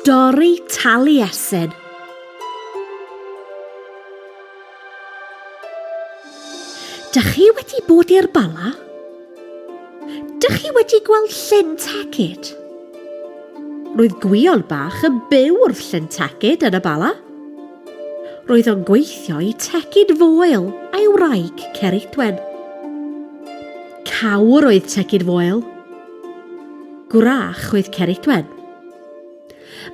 Stori Taliesin. Dych chi wedi bod i'r Bala? Dych chi wedi gweld Llyn Tegid? Roedd Gwion bach yn byw wrth Llyn Tegid yn y Bala. Roedd o'n gweithio i Tegid Foel a'i wraig Ceridwen. Cawr oedd Tegid Foel. Gwrach oedd Ceridwen.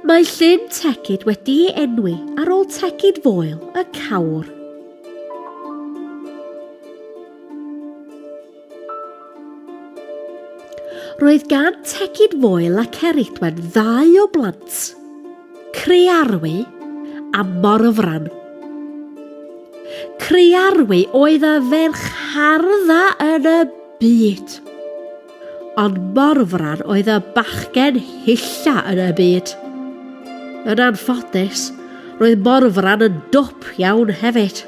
Mae Llyn Tegid wedi ei enwi ar ôl Tegid Foel y cawr. Roedd gan Tegid Foel a Ceridwen ddau o blant, Crearwy a Morfran. Crearwy oedd y ferch hardda yn y byd. Ond Morfran oedd y bachgen hylla yn y byd. Yn anffodus, roedd Morfran yn dwp iawn hefyd.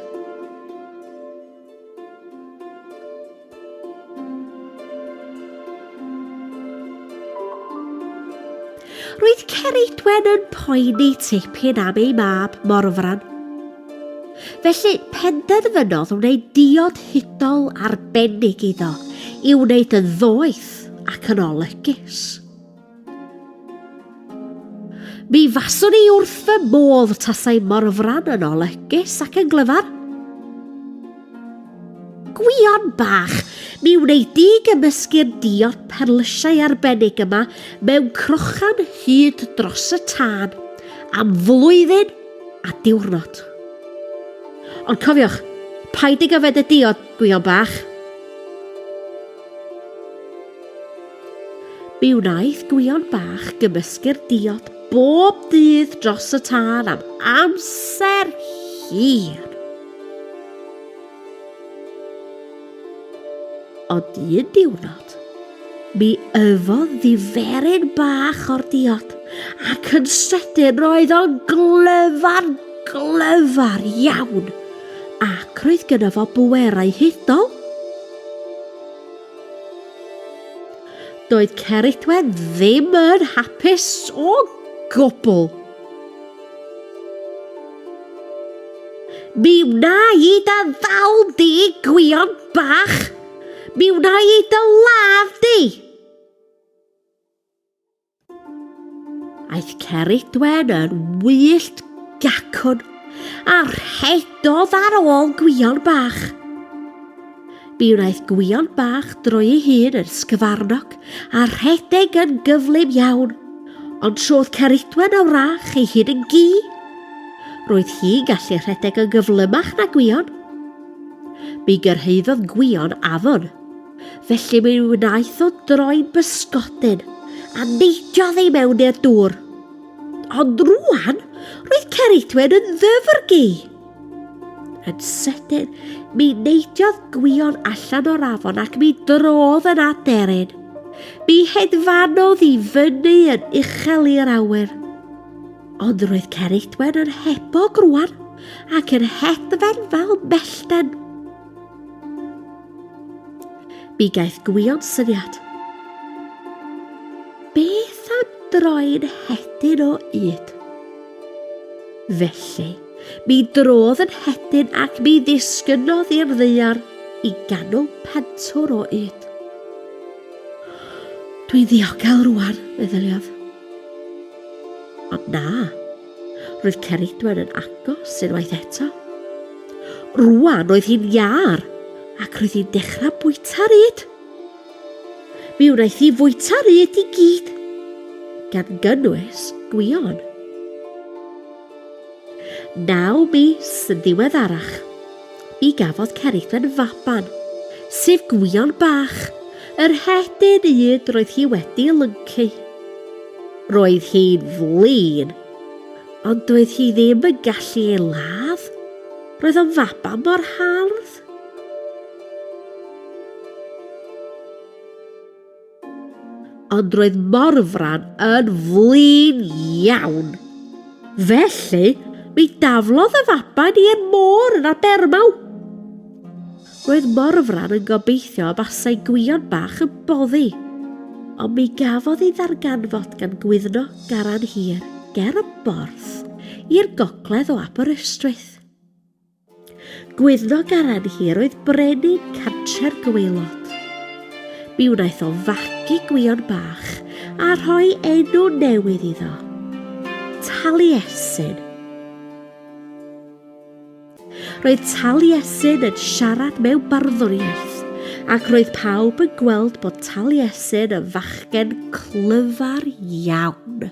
Roedd Ceridwen yn poeni tipyn am ei mab, Morfran. Felly, penderfynodd wneud diod hudol arbennig iddo i'w wneud yn ddoeth ac yn olygus. Mi faswn i wrth fy modd tasai Morfran yn olygus ac yn glyfar. Gwion bach, mi wnei di gymysgu'r diod perlysiau arbennig yma mewn crochan hyd dros y tân am flwyddyn a diwrnod. Ond cofiwch, paid ag yfed y diod, Gwion bach. Mi wnaeth Gwion bach gymysgu'r diod bob dydd dros y tân am amser hir. Ond un diwrnod, mi yfodd ddiferyn bach o'r diod, ac yn sydyn roedd o'n glyfar, glyfar iawn, ac roedd gynno fo bwerau hudol. Doedd Ceridwen ddim yn hapus o gwbl. Mi wna i dy ddal di, Gwion bach! Mi wna i dy ladd di! Aeth Ceridwen yn wyllt gacwn a rhedodd ar ôl Gwion bach. Mi wnaeth Gwion bach droi ei hun yn sgyfarnog a rhedeg yn gyflym iawn, ond trodd Ceridwen y wrach ei hun yn gi. Roedd hi'n gallu rhedeg yn gyflymach na Gwion. Mi gyrhaeddodd Gwion afon, felly mi wnaeth o droi'n bysgodyn a neidiodd ei mewn i'r dŵr. Ond rwan, roedd Ceridwen yn ddyfrgi. Yn sydyn, mi neidiodd Gwion allan o'r afon ac mi drodd yn aderyn. Mi hedfanodd i fyny yn uchel i'r awyr. Ond roedd Ceridwen yn hebog rwan ac yn hedfan fel mellten. Mi gaeth Gwion syniad. Beth am droi'n hedyn o yd? Felly, Mi drodd yn hedyn ac mi ddisgynnodd i'r ddaear i ganol pentwr o yd. Dwi'n ddiogel rwan, meddyliodd. Ond na, roedd Ceridwen yn agos unwaith eto. Rwan roedd hi'n iâr ac roedd hi'n dechrau bwyta'r yd. Mi wnaeth hi fwyta'r yd i gyd, gan gynnwys Gwion. Naw mis yn ddiweddarach, mi gafodd Ceridwen faban, sef Gwion bach, yr hedyn yd roedd hi wedi lyncu. Roedd hi'n flin, ond doedd hi ddim yn gallu ei ladd. Roedd o'n faban mor hardd. Ond roedd Morfran yn flin iawn. Felly, mi daflodd y faban i'r môr yn Abermaw. Roedd Morfran yn gobeithio y basai Gwion bach yn boddi, ond mi gafodd ei ddarganfod gan Gwyddno Garan Hir. ger y Borth i'r gogledd o Aberystwyth. Gwyddno Garanhir oedd brenin Cantre'r Gwaelod. Mi wnaeth o fagu Gwion bach a rhoi enw newydd iddo, Taliesin. Roedd Taliesin yn siarad mewn barddoniaeth ac roedd pawb yn gweld bod Taliesin yn fachgen clyfar iawn.